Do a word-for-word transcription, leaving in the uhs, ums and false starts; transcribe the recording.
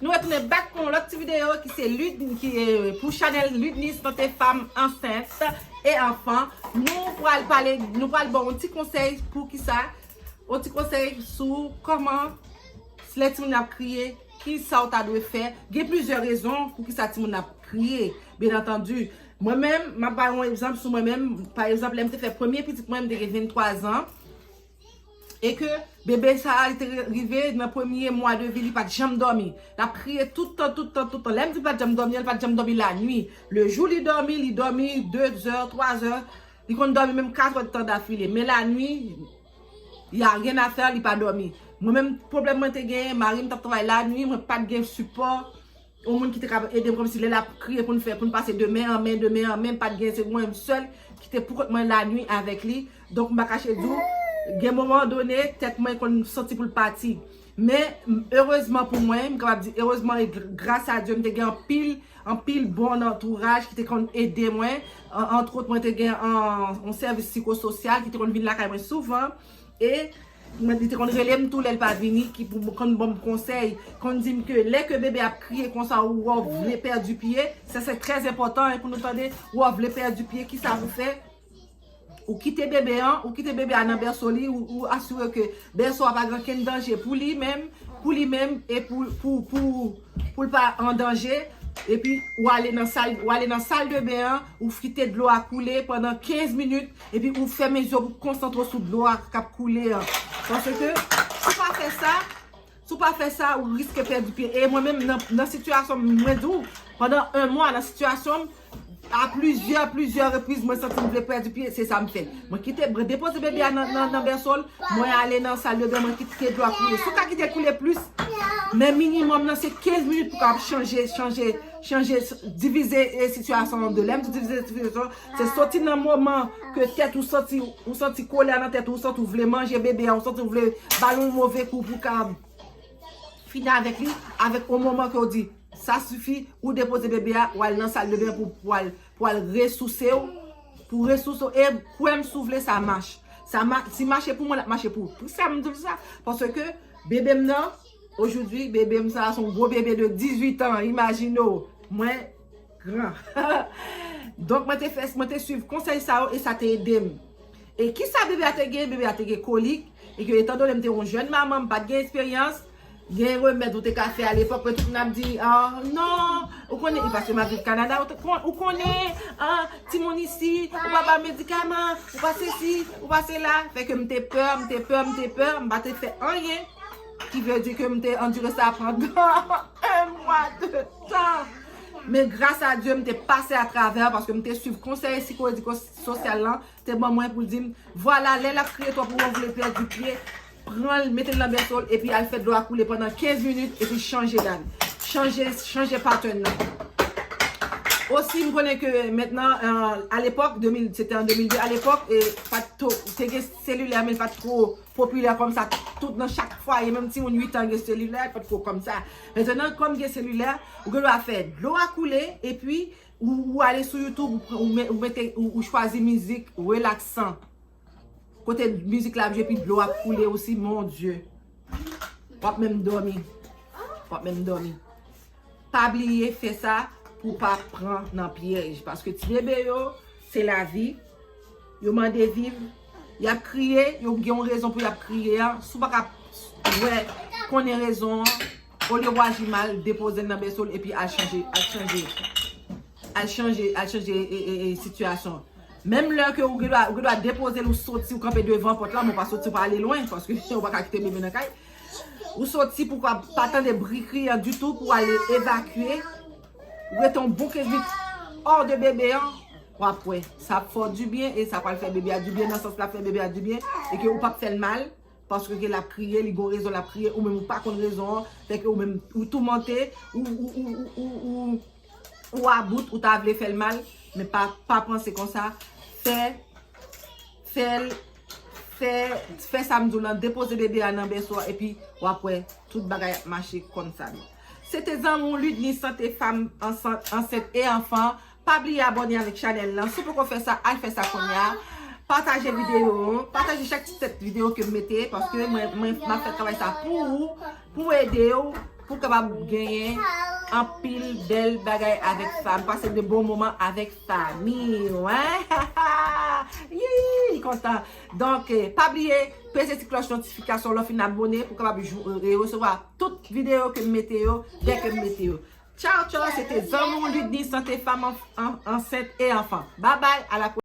Nou retounen back pou yon lòt ti videyo ki se Lud, ki, eh, pou chanèl Ludny Sante Fanm Ansent e Anfan. Nou pral pale, nou pral ba w yon ti konsèy pou kisa, yon ti konsèy sou kòman, si lè timoun ap kriye, kisa w ta dwe fè. Gen plizyè rezon pou kisa timoun ap kriye, byen antandi. Mwen menm, m ap ba yon egzanp sou mwen menm. Pa egzanp, lè m te fè premye pitit mwen, m te gen venntwa zan. E ke bebe sa a, li te rive nan premye mwa de vi, li pa t janm dòmi. L ap kriye tout tan, tout tan, tout tan. Lè m di l pa t janm dòmi an, li pa t janm dòmi lanwi. Le jou li dòmi, li dòmi de zè, twa zè. Li konn dòmi menm kat è de tan dafile. Men lanwi, y a rien à faire, li pa dòmi. Mwen menm, pwoblèm mwen te genyen, mari m t ap travay lanwi, mwen pa t gen sipò. Yon moun ki te ka ede m kòmsi lè l ap kriye pou n fè, pou n pase de men an men, de men an men, m pa t gen, se mwen sèl ki te pou kont mwen lanwi avèk li. Donk, m pa kache di w, gen moman done, tèt mwen konn santi pou l pati. Men, erezman pou mwen, m kapab di, erezman e gr-, gras a Dye, m te gen anpil, anpil bon antouraj ki te konn ede mwen. An, antwòt, mwen te gen an, yon sèvis sikososyal ki te konn vin lakay mwen souvan. E mwen, li te konn rele m tou lè l pa vini, ki pou konn ban m konsèy, konn di m ke lè ke bebe ap kriye konsa, ou wè w vle pèdi pye, sa se trè enpòtan, e pou nou tande, ou wè w vle pèdi pye, kisa pou fè? Ou kite bebe an, ou kite bebe a nan bèso li, ou, ou asire ke bèso a pa gen okenn danje pou li menm, pou li menm, e pou, pou, pou, pou l pa an danje. Epi, ou ale nan sal, ou ale nan sal de ben an, ou kite dlo a koule pandan kenz minit, epi ou fèmen zye w pou konsantre w sou dlo a k ap koule an. Paske, si w pa fè sa, si w pa fè sa, ou riske pèdi pye. E mwen menm, nan, nan sitiyasyon m, mwen di w, pandan yon mwa, nan sitiyasyon m, a plizyè, plizyè repriz, mwen santi m vle pèdi pye, se sa m fè. Mwen kite, mwen depoze bebe a nan, nan, nan bèso l, mwen ale nan sal de ben, mwen kite dlo a koule. Si w ka kite l koule plis, men minimòm nan se kenz minit pou w ka ap chanje, chanje, chanje, divize, e, sitiyasyon an de. Lè m di divize sitiyasyon, se soti nan moman ke tèt ou santi, ou santi kolè nan tèt ou, ou santi ou vle manje bebe a, ou santi ou vle ba l yon move kou pou w ka fini avèk li, avèk yon moman ke w di, sa sifi, ou depoze bebe a, ou al nan sal de ben pou, pou al, pou al resouse w, pou resouse w, e kwè m si w vle sa mach. Sa ma-, si mache pou mwen, l ap mache pou ou. Poukisa m di w sa? Paske bebe m nan, ojoudwi, bebe m sa a se yon gwo bebe de dizuit an, imajine w. Mwen, gran. Donk, mwen te fè, mwen te swiv konsèy sa yo e sa te ede m. E kisa bebe a te gen? Bebe a te gen kolik. E ke, etandone m te yon jèn manman, m pa t gen esperyans, gen remèd ou te ka fè alepòk, men tout moun ap di, ah, non, ou konnen, e paske m ap viv Kanada, ou te kon-, ou konnen, ah, timoun isi, ou pa ba medikaman, ou pa sesi, ou pa sela. Fè ke m te pè, m te pè, m te pè, m pa te fè anyen. Ki vle di ke m te andire sa pandan un mwa de tan. Men gras a Dye, m te pase atravè paske m te swiv konsèy sikolojiko sosyal lan, te ban mwen pou l di m, vwala, lè l ap kriye twòp ou wè w vle pèdi pye, pran l, mete l nan bèso l, epi al fè dlo a koule pandan kenz minit, epi chanje dan. Chanje, chanje pattern nan. Osi, m konnen ke mentnan, euh, alepòk, de mil, se te an de mil de, alepòk, e, pa t two, te gen selilè, men l pa t two popilè kòmsa, tout nan chak fwaye, menm timoun uit an gen selilè, li pa t two kòmsa. Mentnan, kòm gen selilè, ou gen dwa fè dlo a koule, epi ou, ou ale sou YouTube, ou, ou me-, ou mete, ou, ou chwazi mizik relaksan. Kote mizik la ap jwe, epi dlo ap koule osi, mon Dye. W ap menm dòmi. W ap menm dòmi. Pa bliye fè sa pou w pa pran nan pyèj. Paske ti bebe yo, se lavi. Yo mande viv. Y ap kriye, yo gen yon rezon pou y ap kriye an. Si w pa ka wè, konnen rezon an, olye w aji mal, depoze l nan bèso l epi al chanje, al chanje. Al chanje, al chanje, e, e, e, sitiyasyon. Menm lè ke ou gen dwa, ou gen dwa depoze l, ou soti, ou kanpe devan pòt la, men w pa soti, ou pa ale lwen, paske ou pa ka kite bebe nan kay. Ou soti pou pa, pa tande bri kriye an ditou, pou ale evakye. Ou rete yon bon kenz minit hors de bebe an, w ap wè. Sa ap fè w dibyen, e sa pral fè bebe a dibyen, nan sans l ap fè bebe a dibyen, e ke ou p ap fè l mal, paske ke l ap kriye, li gon rezon l ap kriye, ou menm ou pa konn rezon an, fè ke ou menm ou toumante, ou, ou, ou, ou, ou, ou, ou about, ou ta vle fè l mal, men pa, pa panse konsa. Fè, fè l, fè, fè sa m di w lan, depoze bebe a nan bèso a, epi w ap wè tout bagay ap mache kòmsa. Se te zanmi w Ludny Sante Fanm Ansan-, Ansent e Anfan. Pa bliye abòne avèk chanèl lan. Si w poko fè sa, al fè sa kounye a. Pataje videyo an. Pataje chak ti tèt videyo ke m mete, paske mwen, mwen, m ap fè travay sa pou ou, pou ede w, Ou kapab genyen anpil bèl bagay avèk fanmi, pase de bon moman avèk fanmi w, hein? Yee, li kontan. Donk, eh, pa bliye, peze ti klòch notifikasyon lè w fin abòne pou w kapab jou- eh, resevwa tout videyo ke m mete yo, dè ke m mete yo. Tchaw, tchaw, se te zanmi w Ludny, sante fanm an- an- ansent e anfan. Babay, a la